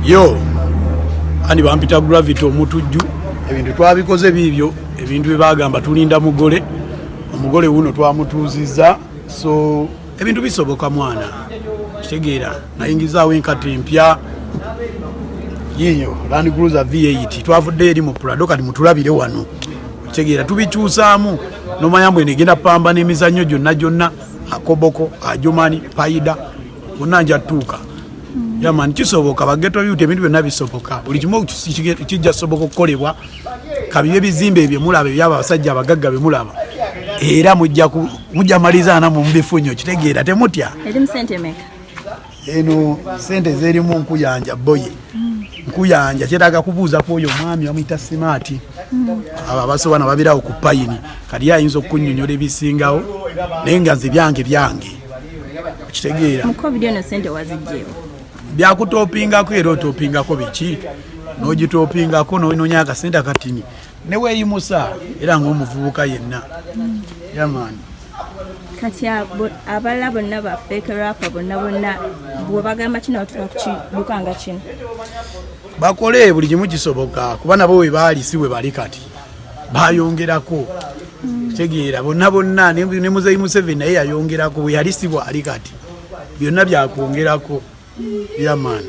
Yo ani bampita Gravity Omutujju. Ebintu twabikoze biibyo, ebintu byebagamba tulinda mugole, omugole wuno twamutuuzizza. So ebintu bisoboka mwana, kitegeera nayingizaawo enkata empya yiyo Land Cruiser V8. Twavudde eri mu Prado, kati mutulabire wano. Kitegeera tubikyusaamu nomanya mbwe negenda pambana emizannyo gyonna gyonna, akoboko ajumani paida bonna nja tuuka. Yeah man, kisoboka. Ba ghetto youth, ebintu byonna bisoboka, buli kimu kijja soboka okukolebwa. Kabibe ebizimbe ebyo mulaba ebyabo abasajja abagagga bemulaba, era mujja maliza namwe mubifunye. Okitegeera, temutya. Erimu sente meka? Eno sente zerimu nkuyanja boye nkuyanja, kyetaaga kubuuza ku oyo omwami bamuyita Simaati. Abo abasoba nababirawo ku payini, kati ye ayinza okukunyonyola ebisingawo, naye nga nze byange byange, okitegeera. Mu COVID eno sente wazigyewo? Byakutopingako, era otopingako biki, n'ogitopingako nononya akasente akatini neweeyimusa era ngaomuvubuka yenna. Yeah man. Kati abalala bonna ba fake rapper bonna bonna, bwobagamba kino batuka kukiduka nga kino? Bakole, buli kimu kisoboka, kuba nabo we baali si we bali kati, bayongerako. Kitegeera bonna bonna, ne Muzeyi Museveni naye yayongerako, bwe yali si bwali kati. Byonna byakwongerako. Yeah man.